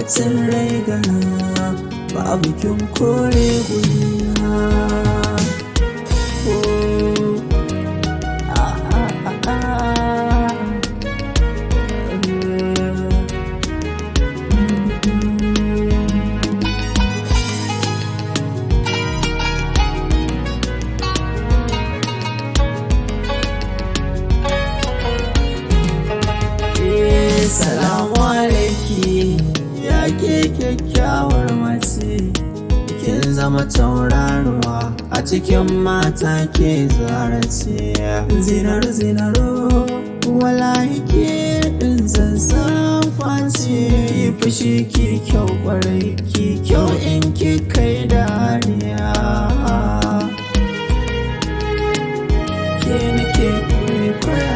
Bacin rai gana babu kin kore guriya. Oh, ah, ah, ah, ah. Salamu alaiki, ya ke kyakkyawar mace, kin zama tauraruwa a cikin mata ke zarace. Zinar zinaro, wallahi ke din zanzan face. Ki fushi ki kyau kwarai, ki kyau in ki kai dariya. Ke nake kwaikwaya.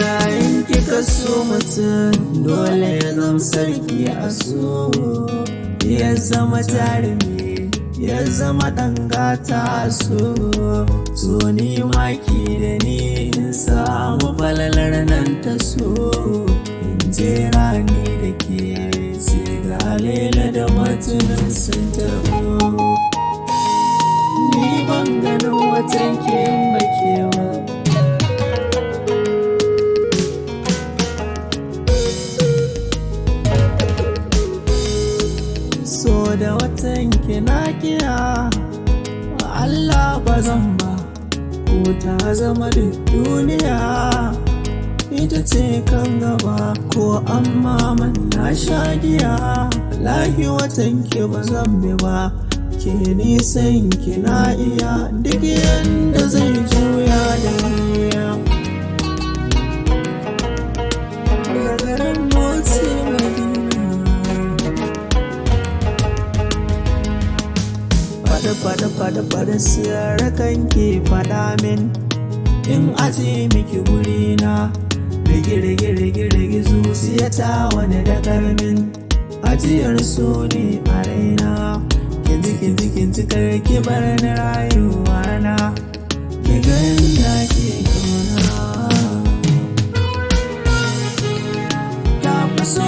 Yayin kika so mutum dole ya zama sarki a so, ya zama jarumi, ya zama ɗan gata a so. To ni maki da ni in samu falalar nan ta so, in je rani da ke sai ga Laila da Majnun sun taho. Ni ban ganin watan ke bakewa. So da watan kina kiya, Allah ba zan ba, ko ta zama duk duniya ita ce kan gaba, ko amma man na sha giya, lahi watan ki ba zan bi ba, ke nisan kina iya duk yanda zai juya da niya. Gagarin motsi Madina. Fada fada fada fada sirrakan ki fada min, in aje miki gurina. Rigi rigi rigi rigi zuciyata wani da karmin ajiyar so ne a raina. Kinji kinji kinji kar ki bar ni rayuwa na, ki ganda ki kauna. Ta fi so.